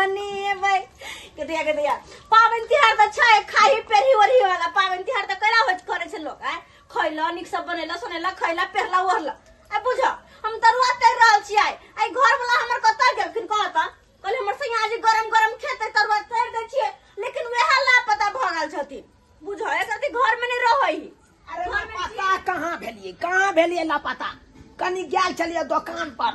मनेबै। के दैया के दैया, पाबनि तिहार तऽ छै खाही पेरही ओढ़ी वाला। पाबनि तिहार तऽ कैला होइ करै छै लोक? आँय, खैला, नीक से बनेला सोनेला, खैला, पेरला, ओढ़ला। आ बुझ, हम तरुआ तर रहल छी। आइ आइ घर वाला हमर कतऽ गेलखिन कह तऽ? कहले हमर सैया जी गरम गरम खेतै, तरुआ तर दै छियै, लेकिन वएह लापता भऽ गेल छथिन। बुझ, एक घर में नहीं रहै। अरे लापता कहाँ भेलियै, कहाँ भेलियै लापता? कनि गेल छलियै दोकान पर,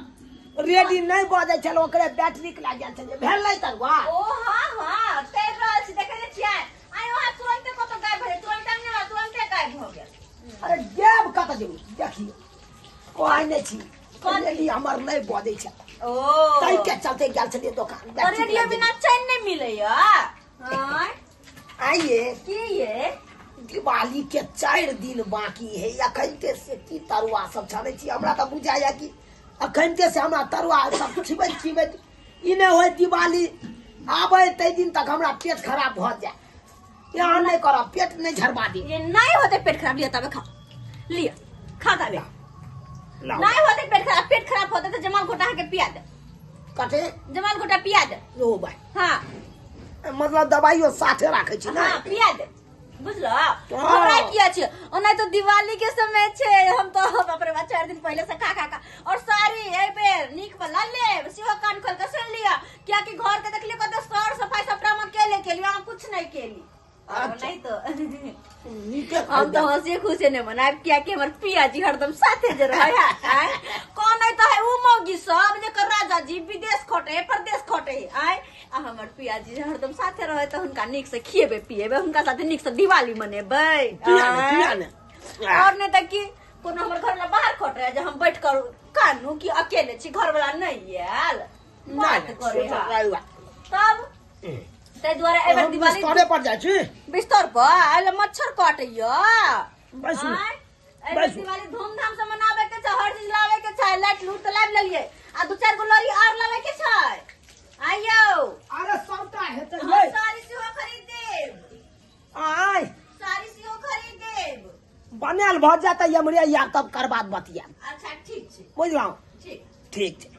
रेडी नहि बजै छल, ओकरे बैटरी के लए गेल छलियै। भेल नहि तरुआ? ओ हाँ हाँ, तर रहल छी, देखै नहि छियै? आइ वहाँ तुरंते कतऽ गायब भेलै, तुरंते नहि, तुरंते गायब भऽ गेल। अरे गायब कतऽ जेबै? देखियौ, कहै नहि छी, रेडी हमर नहि बजै छै। ओ ताहि के चलते गेल छलियै दोकान। रेडियो बिना चैन नहि मिलैया। आँय? आइए। की ये? दिवाली के 4 दिन बाकी है, अखनते से की तरुआ सब छानै छी? हमरा तऽ बुझाइया कि अखनते से हमरा तरुआ सब खिबैत खिबैत ई नहि होय दिवाली आबै ताहि दिन तक हमरा पेट खराब भऽ जाय। यहाँ नहि करब, पेट नहि झरबा दी। ये नहीं होते पेट खराब। लिया तबे खा लिया, खा तबे। लाओ। नहीं होते पेट खराब। पेट खराब होते तो जमाल घोटा के पिया दे। कटे? जमाल घोटा पिया दे। ओ भाई। हाँ। मतलब दवाइयो साथे राखै छी ने? हाँ, पिया दे, बुझलो? घबराय किया छै? ओना तो दिवाली के समय छै, हम तो बाप रे बाप 4 दिन पहले से खा खा खा। और साड़ी एहि बेर नीक वाला लेब, सेहो कान खोल के सुन लिअ, कियाकि घर के देखलियै कते सर सफाई सबटा हम अकेले केली, अहाँ कुछ नहीं केली। अच्छा। नहीं तो नीके। हम तो हंसी खुशी नहीं मनायब, कियाकि हमर पिया जी हरदम साथे जे रहे है। आँय? कौन नहीं तो है उ मौगी सब जेकर राजा जी विदेश खटे है, परदेश खटे है। आँय, आ हमर पिया जी हरदम साथे रहे तऽ हुनका नीक से खिएबै पिएबै, हुनका साथे नीक से दिवाली मनेबै। किया ने, आँय? किया ने? और नहीं तऽ की कोनो हमर घर वाला बाहर खटे है जे हम बैठ कर कानू कि अकेले छी, घर वाला नहीं आयल? बात नहि, करे सोचल है। रहुआ। तब ताहि दुआरे एहि बेर हम दिवाली बिस्तरे पर जाइ छी। बिस्तर पर आयल मच्छर काटैया। बैसू। आँय? एहि बेर बैसू। दिवाली धूमधाम से मनाबे के छै, हर चीज लाबे के छै। लाइट लूट तऽ लाबि लेलियै, आ दू चारि गो लड़ी आर लाबे के छै। आइयौ। अरे सबटा हेतै। हम यै। साड़ी सेहो खरीद देब। आय? साड़ी सेहो खरीद देब। बनायल भऽ जायत एमरे या तब कर बात बतिया। अच्छा, ठीक छै। बुझलहुँ? ठीक। ठीक छै।